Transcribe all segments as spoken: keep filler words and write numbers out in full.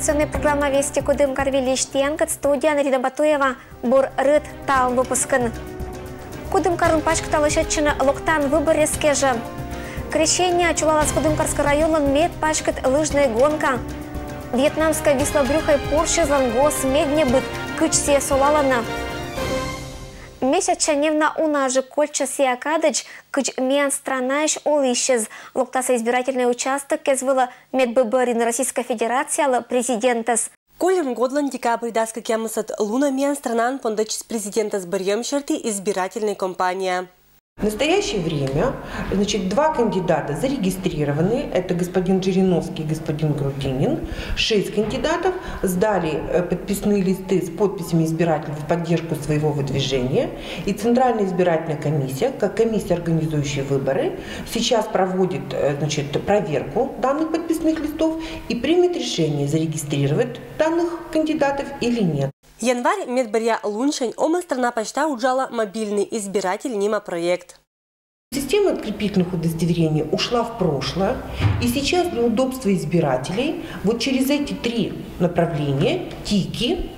Со ми программа «Вести Кудымкар» выльысь. Тіянкӧд студияын Ирина Батуева. Бур рыт талун выпускын. Кудымкарын паськыдалысь ӧтчыны локтан выборъяс кежӧ. Крещение чулалас Кудымкарскӧй районын мед паськыд лыжнӧй гонка. Вьетнамскӧй вислӧбрюхӧй порсьыслӧн гос мед ньӧбит, кыдз сійӧс олалӧны. Месяча невна унаджык кольччӧ сійӧ кадӧдз, кыдз миян странаысь олысьяс локтасӧ избирательнӧй участокъяс вылӧ, медбӧр бӧрйыны Российскӧй Федерациялы президентӧс. Кольӧм годлӧн декабрь дас кӧкъямысӧд лунӧ миян странаын пондӧдчис президентӧс бӧрйӧм серти избирательнӧй кампания. В настоящее время, значит, два кандидата зарегистрированы. Это господин Жириновский и господин Грудинин. Шесть кандидатов сдали, э, подписные листы с подписями избирателей в поддержку своего выдвижения. И Центральная избирательная комиссия, как комиссия, организующая выборы, сейчас проводит, э, значит, проверку данных подписных листов и примет решение, зарегистрировать данных кандидатов или нет. Январь медбӧръя лунсянь омӧн страна пасьта уджалӧ «Мобильный избиратель» нима проект. Система открепительных удостоверений ушла в прошлое, и сейчас для удобства избирателей вот через эти три направления, ТИКи,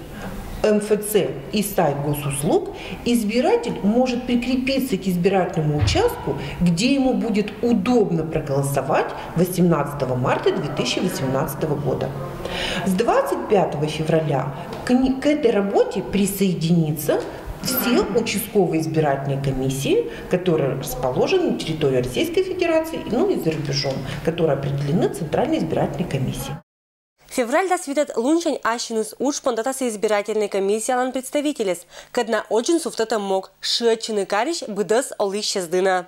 МФЦ и сайт госуслуг, избиратель может прикрепиться к избирательному участку, где ему будет удобно проголосовать восемнадцатого марта две тысячи восемнадцатого года. С двадцать пятого февраля к ни-, к этой работе присоединится все участковые избирательные комиссии, которые расположены на территории Российской Федерации, ну и за рубежом, которые определены Центральной избирательной комиссией. Февраль дас витӧд лунсянь ассьыныс удж пондатасӧ избирательнӧй комиссиялӧн представительяс, кӧдна ӧдзын сувтӧдтӧм мог — шыӧдчыны карысь быдӧс олысьяс дінӧ.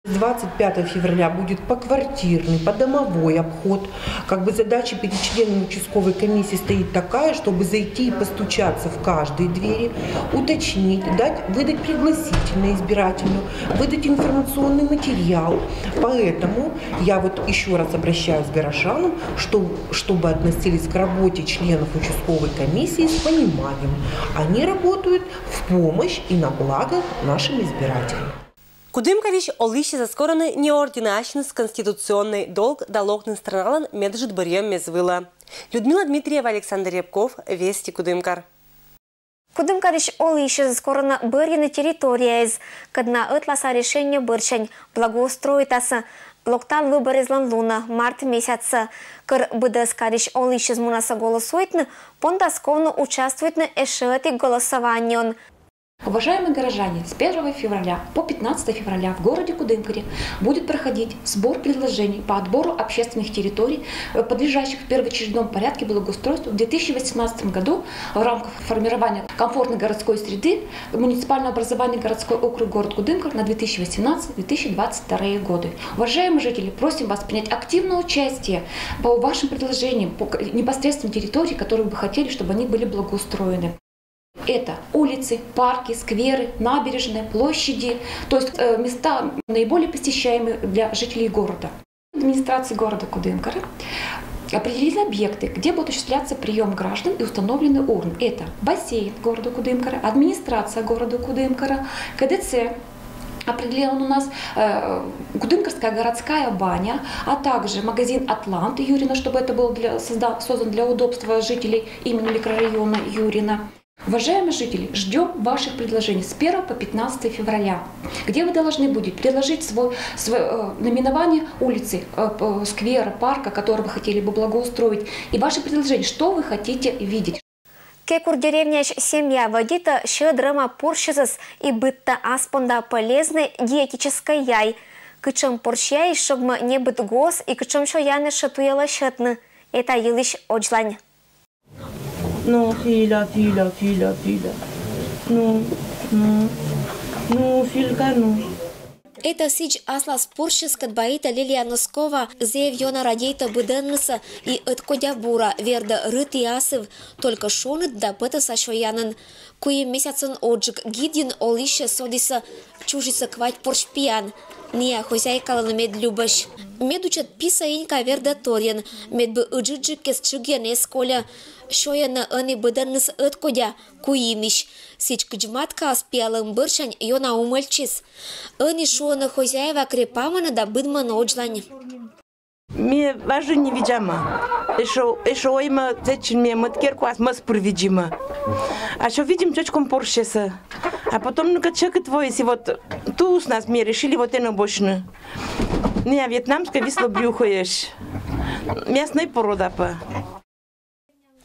С двадцать пятого февраля будет поквартирный, подомовой обход. Как бы задача перед членами участковой комиссии стоит такая, чтобы зайти и постучаться в каждые двери, уточнить, дать, выдать пригласительное избирателю, выдать информационный материал. Поэтому я вот еще раз обращаюсь к горожанам, что, чтобы относились к работе членов участковой комиссии с пониманием. Они работают в помощь и на благо нашим избирателям. Кудымкарысь олысьясӧс корӧны не орденӧ, ассьыныс конституционнӧй долг да локны страналӧн медыджыд бӧрйӧм мез вылӧ. Людмила Дмитриева, Александр Рябков, «Вести Кудымкар». Кудымкарысь олысьясӧс корӧны бӧрйыны территорияяс, кӧдна ӧтлаасӧ решение бӧрсянь благоустроитасӧ локтан выборъяслӧн лунӧ, март месяцӧ. Кӧр быдӧс карысь олысьяс мунасӧ голосуйтны, пондас ковны участвуйтны ещӧ ӧтик голосованиеын. Уважаемые горожане, с первого февраля по пятнадцатое февраля в городе Кудымкаре будет проходить сбор предложений по отбору общественных территорий, э, подлежащих в первоочередном порядке благоустройству в две тысячи восемнадцатом году в рамках формирования комфортной городской среды муниципального образования городской округ город Кудымкар на две тысячи восемнадцатый — две тысячи двадцать вторые годы. Уважаемые жители, просим вас принять активное участие по вашим предложениям, по к-, непосредственно территории, которые вы бы хотели, чтобы они были благоустроены. Это улицы, парки, скверы, набережные, площади, то есть, э, места, наиболее посещаемые для жителей города. Администрации города Кудымкары определены объекты, где будет осуществляться прием граждан и установлены урны. Это бассейн города Кудымкара, администрация города Кудымкара, КДЦ определен у нас, э, Кудымкарская городская баня, а также магазин «Атлант» Юрина, чтобы это был для, созда-, создан для удобства жителей именно микрорайона Юрина. Уважаемые жители, ждем ваших предложений с первого по пятнадцатое февраля, где вы должны будете предложить свой, свой, э, наименование улицы, э, п-, сквера, парка, который вы хотели бы благоустроить, и ваши предложения, что вы хотите видеть. Кекур деревняысь семья вӧдитӧ сьӧд рӧма порсьысӧс и быдтӧ ас понда полезнӧй диетическӧй яй. Кытшӧм порсь яйыс шогмӧ небыд гос и кытшӧм сёян ещӧ туялӧ сетны, эта йылысь водзлань. Ну, Филя, Филя, Филя, Филя. Ну, ну, ну, Филька, ну. Эта сідз аслас порсьыскӧд баитӧ Лилия Носкова. Зэв ёна радейтӧ быдӧннысӧ и ӧткодя бура, вердӧ рыт и асыв, только шоныд да пӧтӧса сёянӧн. Куим месяцӧн ӧтджык гидйын олысьяс содісӧ чужисӧ квайт порсь пиян. Ниа хозяйкалӧн мед любӧсь. Медучӧт писӧ Инька вердӧ торйӧн, медбы ыджыдджыккӧс чигйӧн эз кольӧ. Сёйӧны ӧні быдӧнныс ӧткодя, куимысь. Сідз кыдз маткаыс пиалӧм бӧрсянь ёна умӧльтчис. Ӧні, шуӧны, хозяева крепамӧны да быдмӧны водзлань. Ме важыне видзамы. Эшшо, эшшо оймы, сэтчын ме мӧд керкаас мӧс пыр видзимы. А ещё видзим чочком порсьсӧ. А потом, ну, кӧть сьӧкыд воис, и вот туснас ме решили вот энӧ босьтны. Ная вьетнамскӧй вислобрюхӧйӧсь. Мясной порода пӧ.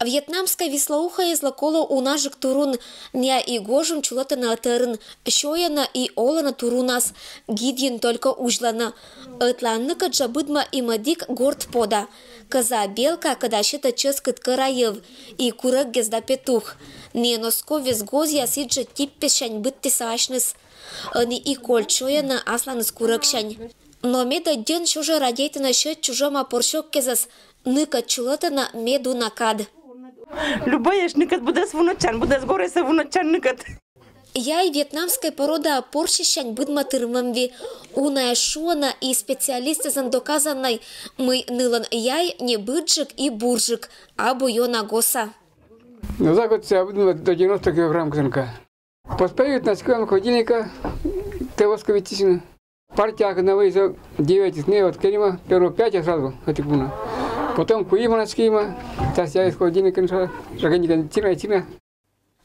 Вьетнамскӧй вислоухӧйӧзлы колӧ унаджык турун, ная и гожӧм чулӧтӧны ӧтарӧн, сёйӧны и олӧны турунас, гидйын только узьлӧны. Ӧтлаын ныкӧд жӧ быдмӧ и мӧдик горт пода. Коза-белка, кодӧс сетӧ чӧскыд кӧра йӧв, и курӧггес да петух. Ная носковъяс гозъя сідзжӧ типпессянь быдтісӧ асьныс. Ӧні и кольччӧны асланыс курӧгсянь. Но медӧддзӧн сё жӧ радейтӧны сьӧд чужӧма порсёкъясӧс, ныкӧд чулӧтӧны мед уна кад. Любӧйӧсь ныкӧд быдӧс вунӧдчан, быдӧс горӧсӧ вунӧдчан ныкӧд. Яй вьетнамскӧй порода порсьсянь быдмӧ тырмымӧн. Унаӧс шуӧны и специалистъяслӧн доказаннӧй, мый нылӧн яй небыдджык и бурджык, абу ёна госа. Ну, за год сія быдмӧ до девяносто килограмм кӧнкӧ. Поспеют на скидку холодильника, тэ восковитишны. Партия на выйдет девять из ней, вот керима, первые пять я сразу отыкуна. Потом куима на скима, сейчас я из холодильника нашла, органика тина, тина.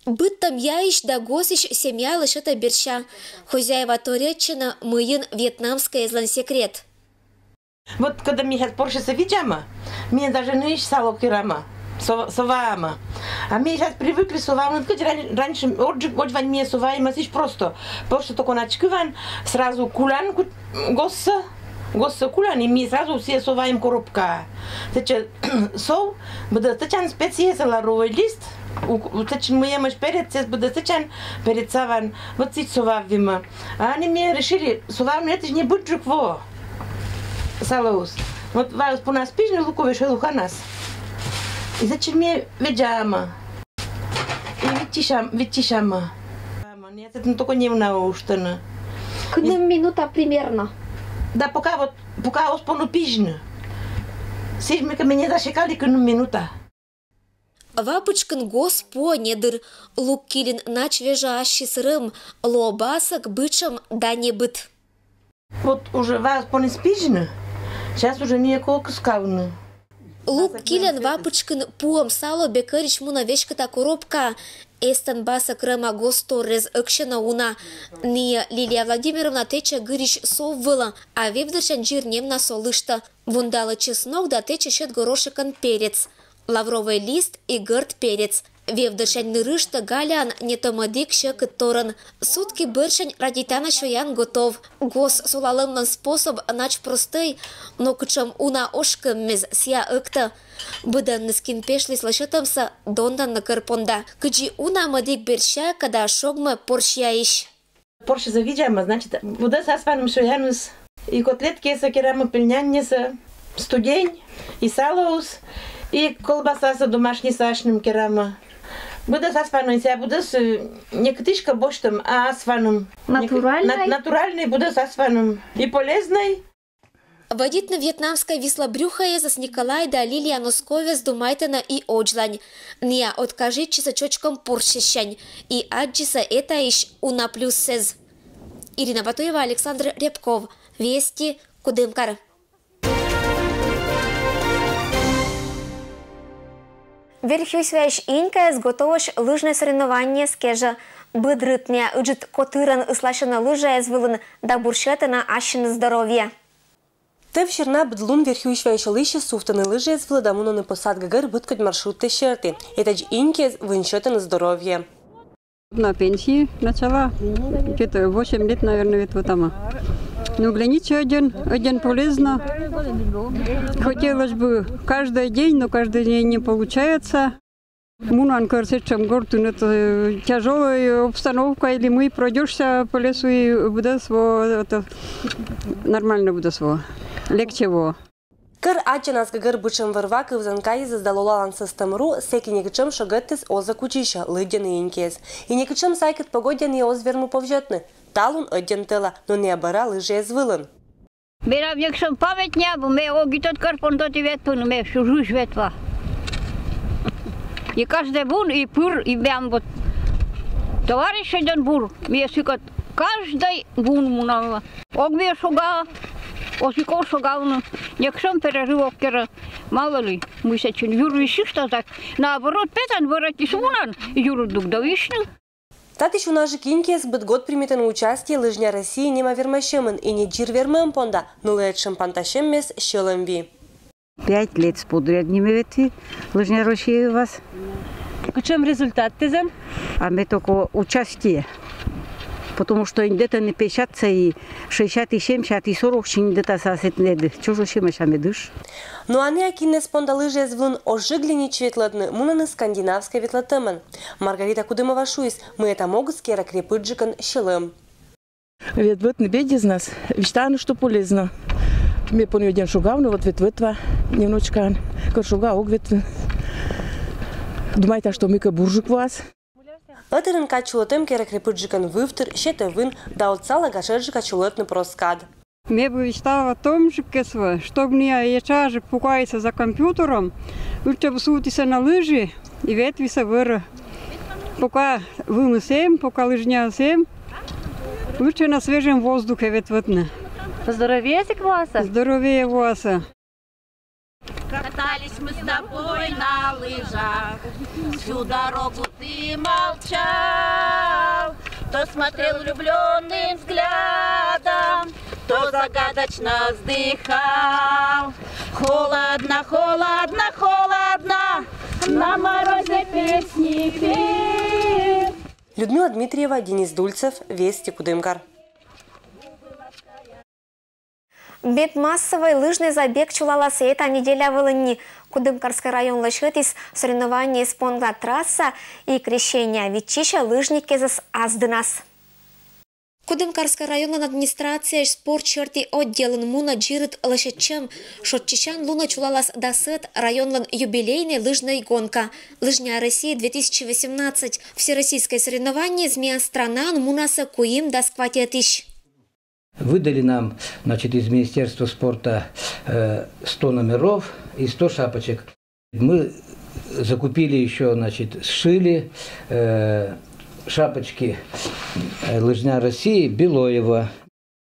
Быдтӧм яйысь да госысь семьялы сетӧ берся. Хозяева торъятчӧны, мыйын вьетнамскӧйӧзлӧн секрет. Вот когда ми сейчас порсьсӧ видзамӧ, ми даже ныысь сало керамӧ, со-, со ваамӧ. А ми сейчас привыкли со ваӧн, кыдз ран-, раньше, орджык, ордз вань ми со ваимӧ сідз просто. Просто только начкыван, сразу кулян ку-, госсӧ, госсӧ кулян, и ми сразу сійӧ со ваим коробкаӧ. Сэтчӧ со, быдӧс сэтчан специеясӧн, лавровый лист, у-, сэтчӧ мыйӧмӧсь перец, сійӧс быдӧс сэтчан, перец саван, вот сідз со вавимӧ. А ӧні ми решили, со ваӧн этысь небыдджык во. Салоыс. Вот ваыс понас пизьны луковый шелуханас. И сэтчӧ ми видзамӧ. И виччысям, виччысямӧ. Ма, не, это только не уна уштӧны. Кыным минута примерно. Да пока вот, пока оз пону пизьны. Сідз ми кӧ, ми не засекали кыным минута. Ва пытшкын гос пуӧ недыр. Лук кильын нач вежӧ ассьыс рӧм, лоӧ басӧк, бытшӧм да небыд. Вот уже ваыс понис пизьны, сейчас уже некод кыскавны. Лук кильӧн ва пытшкын пуӧм сало бекӧрысь мунӧ веськыда коробкаӧ. Эстӧн басӧк рӧма гос торъяс ӧксьӧны уна. Ная Лилия Владимировна тэчӧ гырысь сов вылӧ, а вевдырсянь дзир нем на солыштӧ. Вундалӧ чеснок да тэчӧ сьӧд горошекӧн перец, лавровый лист и гӧрд перец. Вевдырсянь нырыштӧ галяӧн нетӧ мӧдик сьӧкыд торӧн. Сутки бӧрсянь радейтана сёян готов. Гос солалӧмлӧн способ нач простӧй, но кутшӧм уна ошкӧммис, сія ӧктӧ. Быдӧнныс, кин пешліс лӧсьӧдӧмсӧ, донтӧны кӧр понда. Кыдзи уна мӧдик берся, кодӧс шогмӧ порсь яйысь. Порсьсӧ видзамӧ, значит, быдӧс асланым сёяныс. И котлеткаӧс керамӧ, пельняньяс, студень, и салоыс, и колбасаыс домашнийыс асьным керамӧ. Быдӧс асланым, сія быдӧс, э, не кытыськӧ босьтӧм, а асланым. Натуральнӧй? Нат-, натуральнӧй, быдӧс асланым. И полезнӧй. Вӧдитны вьетнамскӧй вислобрюхӧйясӧс Николай да Лилия Носковъяс думайтӧны и одзлань. Ная откажитчисӧ чочкӧм порсьсянь и аддзисӧ этайысь уна плюссӧ. Ирина Батуева, Александр Рябков, Вести, Кудымкар. Верхъюсьваысь инькаыс готовлысь лыжнӧй соревнованиеяс кежӧ. Быд рытнӧй ыджыд котырӧн ысыласьӧны лыжаяс вылын да бурсьӧдӧны ассьыныс здоровье. Тӧв серна быд лун верхъюсьваысь олысьяс сувтӧны лыжаяс вылӧ да мунӧны посад гӧгӧр быдкодь маршрутъяс серти. Этадз инькаыс вынсьӧдӧны здоровье. На пенсии начала, где-то восемь лет, наверное, это вот там. Ну, границы один, один полезно. Хотелось бы каждый день, но каждый день не получается. Мунан кӧр сэтшӧм гортын, это тяжёлая обстановка, или мый пройдёшься по лесу и быдӧс во, это нормально быдӧс во, легче во. Кӧр аддзанас гӧгӧр бытшӧм вӧр-ва кывзан кайисӧ да лолалан сӧстӧм ру, сэки некутшӧм шогӧдтыс оз кутчысьӧ, лыддьӧны инькаыс. И некутшӧм сайкыд погодаын оз вермы повзьӧдны. Талун ӧддьӧн тӧла, но ная бара лыжаяс вылын. Менам некутшӧм память не абу, ме ог и тӧд, кӧр пон тӧд и ветлыны, ме всю жизнь ветла. И каждӧй вун, и пыр, и мем вот товарищӧй дон бур, ме сыкӧд каждӧй вун муна. Ог ме шога, Оз и ков шогавны, некшӧм перерыв ог кера, мало ли, мый сэтчӧ юр висьышта, так наоборот, петан вӧрӧтіс унан, юр дугдӧ висьны. Татысь уна жӧ кинькиӧс быд год примитӧны участие «Лыжня России» нима вермасьӧмын, и не дзир вермӧм понда, нылӧдчӧм пантасьӧммес сьӧлӧм ви. Пять лет подряд нима ветлі «Лыжня России» вылас. Кутшӧм результат тіян? А ме только участие. Потому что индетӧ не печатся и шестьдесят и семьдесят и сорок синь индетас асет неды. Чужо симӧсь, а медыш. Но ӧні киннас понда лыжиӧс вылын ог жӧ Глинич ветлӧдны, мунӧны скандинавскӧй ветлӧдӧмӧн. Маргарита Кудымова шуис, мый эта могыс керӧ крепыдджыкӧн сьӧлӧм. Ветлӧдны бедезнас, висьтавны, что полезно. Ме пӧ нин ог шогав, но вот ветлӧдӧма немножечко. Кор шога, ог ветлы. Думайта, что мыйкӧ бурджык воас. Ӧтарӧн кад чулӧтӧм керӧ крепыдджыкӧн вывтыр, сетӧ вын да отсалӧ гашкӧ жӧ кад чулӧтны прос кад. Ме бы висьтала томджык кӧсйи, чтоб ная етшаджык пукалісны за компьютером, лучше бы сувтісны на лыжи и ветлісны вӧрӧ. Пока выныс эм, пока лыжняыс эм, лучше на свежем воздухе ветлӧдны. Здоровее сідз воас-а? Здоровее воас-а. Катались мы с тобой на лыжах, всю дорогу ты молчал, то смотрел влюблённым взглядом, то загадочно вздыхал. Холодно, холодно, холодно, на морозе песни петь. Людмила Дмитриева, Денис Дульцев, «Вести Кудымкар». Бег, массовӧй лыжнӧй забег чулалас эта неделя вылын ни. Кудымкарскӧй районлы сетіс соревнованиеяс понда трасса и Крещения виччысьӧ лыжникъясӧс ас дінас. Кудымкарскӧй районлӧн администрацияысь спорт серти отделын мунӧ дзирыд лӧсьӧдчӧм. Шойччысян лунӧ чулалас дасӧд районлӧн юбилейнӧй лыжнӧй гонка «Лыжня России две тысячи восемнадцать». Всероссийскӧй соревнованиеяс миян странаын мунасӧ куим дас квайтӧдысь. Выдали нам, значит, из Министерства спорта, э, сто номеров и сто шапочек. Мы закупили ещё, значит, сшили, э, шапочки, э, «Лыжня России» Белоева.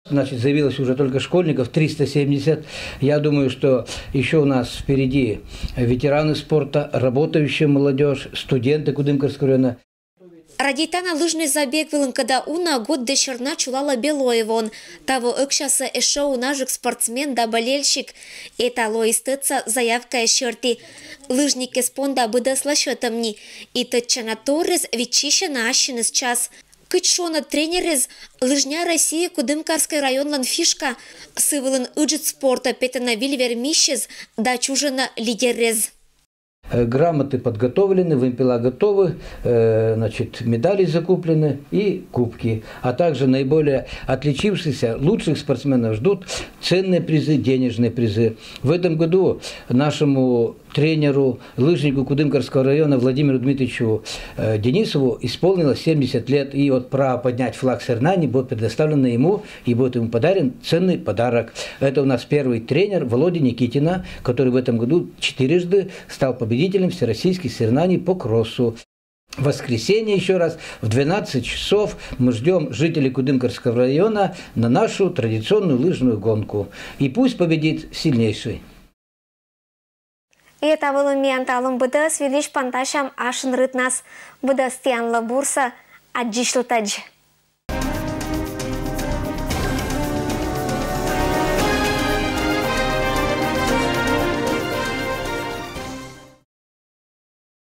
Значит, заявилось уже только школьников триста семьдесят. Я думаю, что ещё у нас впереди ветераны спорта, работающая молодёжь, студенты Кудымкарского района. Радейтана лыжнӧй забег вылын, кӧда уна гортӧ серна чулалӧ Белоевоын. Таво ӧксясӧ эшшӧ унажык спортсмен да болельщик. Эта лоис тӧдса заявкаяс серти. Лыжникъяс понда быдӧс лӧсьӧдӧма ни. И тӧдчана торйӧз виччысьӧ на ассьыныс час. Кыдз шуӧны тренеръяс, «Лыжня России» Кудымкарскӧй районлӧн фишка. Сы вылын ыджыд спортӧ петӧны выль вермысьяс да чужӧны лидеръяс. Э, грамоты подготовлены, вымпела готовы, э, значит, медали закуплены и кубки. А также наиболее отличившихся, лучших спортсменов ждут ценные призы, денежные призы. В этом году нашему тренеру, лыжнику Кудымкарского района Владимиру Дмитриевичу, э, Денисову исполнилось семьдесят лет. И вот право поднять флаг соревнований будет предоставлено ему, и будет ему подарен ценный подарок. Это у нас первый тренер Володя Никитина, который в этом году четырежды стал победителем всероссийских соревнований по кроссу. В воскресенье ещё раз в двенадцать часов мы ждём жителей Кудымкарского района на нашу традиционную лыжную гонку. И пусть победит сильнейший. И эта вылын миян талун быдӧс. Вильысь пантасям асшӧр рытнас. Быдӧс тіянлы бурсӧ, аддзысьлытӧдз.